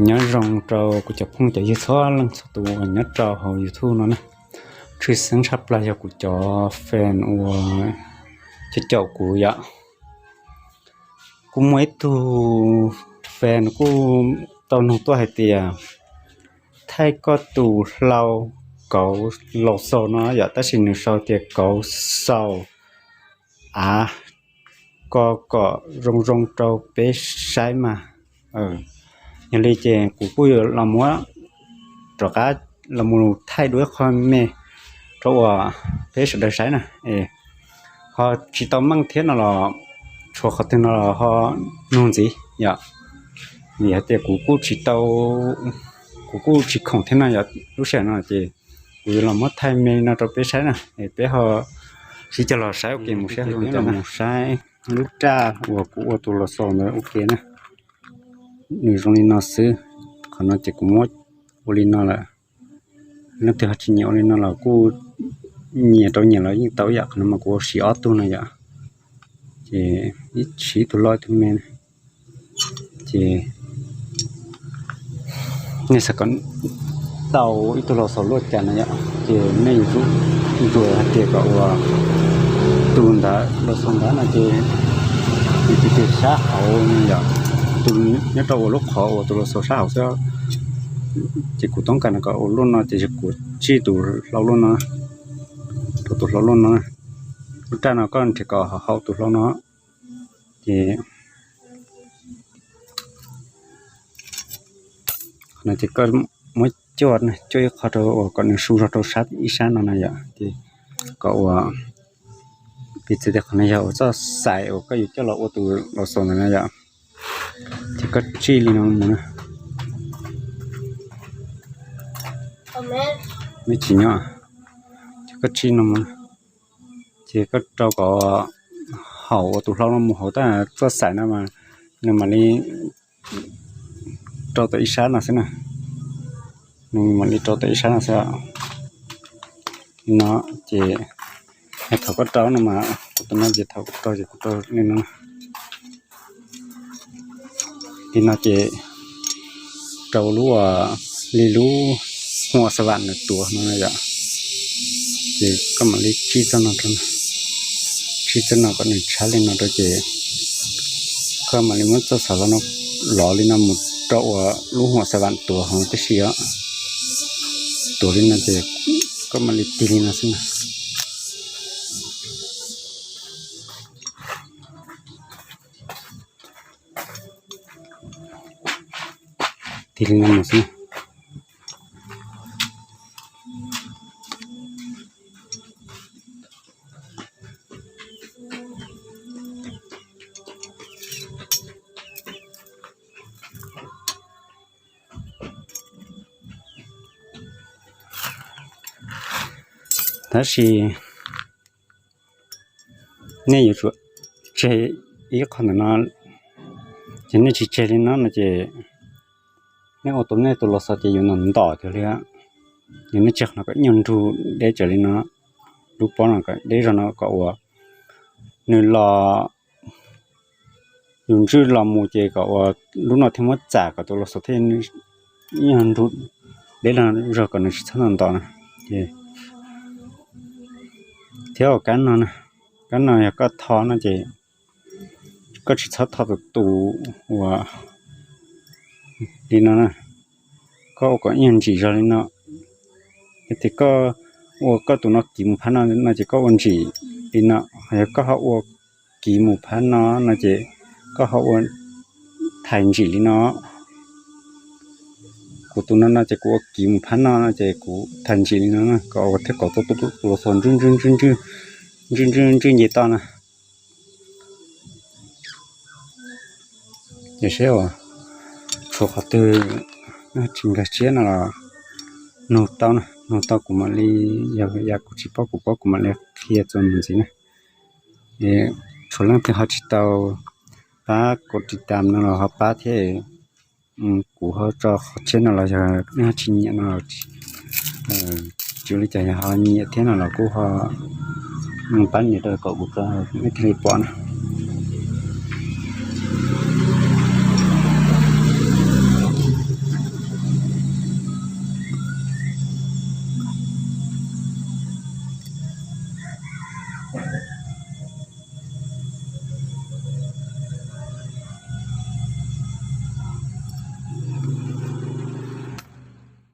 Nyob zoo rau kuv cov phooj cov ywg txhua leej txhua tus uas nyob rau hauv YouTube no na. Tshwj xeeb tshaj plaws yog kuv cov fan uas cov caum kuv yom. Kuj muaj ib tug fan kuj tau nug tuaj hais tias thaij koj tus hlau kauv laus xaus no yom, tab sis nws sau tias kauv xaus av ko kom zoo zoo rau peb saib mas. Yog li ces kuv kuj yuav los muab rov qab los mus thaij dua ib qho me rau uas peb sawv daws saib na. Ho tsis tau meej thiab no los tshuav qhov twg no los ho nug ntxiv yom. Vim hais tias kuv kuj tsis tau, kuv kuj tsis khoom thiab no yom, lub sij hawm no ces kuv yuav los muab thaij me no rau peb saib na, es peb ho sib cog los saib ua ke mus saib. Mus saib lub raj uas kuv ua tus laus xaus ntawd ua ke na. Nws zoo li no xwb. Qhov no ces kuv muab ua li no lawm. Leej twg ho tsis nyiam ua li no los kuj nyias rau nyias los yeej tau yom. Qhov no mas kuv ua siv ob tug no yom, ces ib siv ib tug loj ib tug me. Ces nej xav kom tau ib tug laus xaus luaj cas no yom, ces nej yuav tsum ntsuas hais tias kom uas tus ntawd laus xaus ntawd no ces nws tiv tis sab hauv no yom, tus nyob rau uas lub qhov uas tus laus xaus sab hauv xwb. Ces kuv toob kas no kom ua luaj no ces kuv tsij tus hlau luaj no, rau tus hlau luaj no. Lub raj no koj nrhiav kom hauv tus hlau no. Ces qhov no ces koj muab cuaj, cuaj ib qho rau uas kom nws su zog rau sab ib sab no na yom, ces kom ua, piv txwv tias qhov no yog ua txoj xais uas koj yuav coj los ua tus laus xaus ntawd na yom. Ces koj tsij li no mus na. Neb tsis nyob, ces koj tsij no mus na. Ces koj rau kom haum ua tus hlau no mus hauv tab txoj xais no mas nws mam li rau tau ib sab no xwb na. Nws mam li rau tau ib sab no xwb. Li no ces thaum koj rau no mas kuv tus no ces thaum kuv rau ces kuv rau li no. Li no ces rau lub, li lub hua xa vam nws tuav no yom. Ces koj mam li tsij txoj no rau, tsij txoj no kom nws tshab li no rau ces koj mam li muab txoj xav los no, los li no mus rau uas lub hua xa vam tuav hauv tib si os. Tuav li no ces koj mam li tig li no xwb na. Tig li no mus xwb. Tab sis nej yuav tsum tseg ib qho ntawm no, ces nej tsis tseg li no no ces nej ua tau nej tus los xaus ces yuav ntom ntom kiag li. Yog nej tseg qhov no kom ib nyuag nrug deb tsawv li no, lub pob no kom deb zog no kom uas nws los, yus ntswj los mus ces kom uas lub no thiaj muab txam kom tus los xaus thiaj ib nyuag nrug deb zog kom nws tsis txhob ntom ntom na. Ces thiab ua kab no, kab no yog koj tho no ces koj tsis txhob tho tus tus uas li no na. Koj ua kom ib nyuag ntsim zog li no. Yog tias koj ua koj tus no kiv mus phab no no ces koj ua ntsim li no, yog koj ho ua kiv mus phab no no ces koj ho ua thais ntsim li no. Kuv tus no no ces kuv ua kiv mus phab no no ces kuv thais ntsim li no kom ua thiaj kom tau tus los xaus ntswj ntswj ntswj ntswj ntswj ntswj nce toj na. Ces seb uas tshuav qhov twg tsis nkag siab no los nug tau na, nug tau kuv mam li, yog yam kuv tsis paub kuv paub kuv mam li qhia txuas mus ntxiv na. Tshuav leej twg ho tsis tau Pab kov ris tas no los ho pab thiab. Kuv ho tso qhov tshiab no los yog nej ho tsis nyiam no, tsis ua li cas, yog ho nyiam thiab no los kuj ho pab nias rau kom kuv tso, nej thiaj li pom na.